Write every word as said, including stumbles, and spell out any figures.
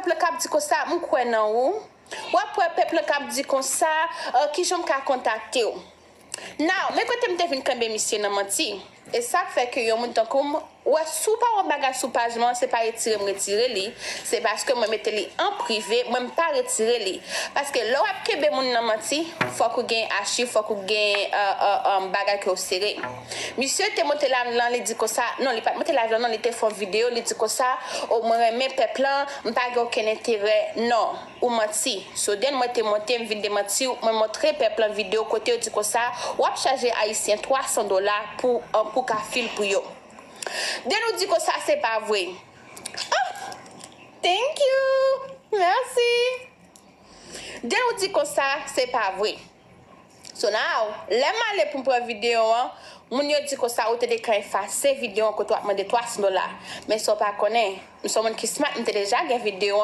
pèp lan k ap di konsa, "M kwè nan ou." W ap wè pèp lan k ap di konsa, "Kijan m ka kontakte w?" Now, men kote m te vin kenbe misye nan manti. E sa k fè ke yon moun tankou m, wè, si w pa wè yon bagay sou paj mwen, se pa retire m retire li. Se paske mwen mete li an prive, mwen m pa retire li. Paske lè w ap kenbe moun nan manti, fòk ou gen achiv, fòk ou gen bagay ke w sere. Misye te monte live lan, li di konsa, non, li pa t monte live lan, non, li te fè yon videyo, li di konsa, "O, mwen renmen pèp lan, m pa gen okenn enterè." Non, ou manti. So then mwen te monte, m vin demanti w, mwen montre pèp lan videyo kote yo di konsa, "W ap chaje Ayisyen twa san dola pou, pou ka fil pou yo." Then ou di konsa, "Se pa vre." Oh, thank you. Mèsi. Then ou di konsa, "Se pa vre." So now, lè m ale pou m pran videyo an, moun yo di konsa, "Ou te dekan efase videyo an kote w ap mande twa san dola." Men sa w pa konnen, m se yon moun ki smart, m te deja gen videyo an.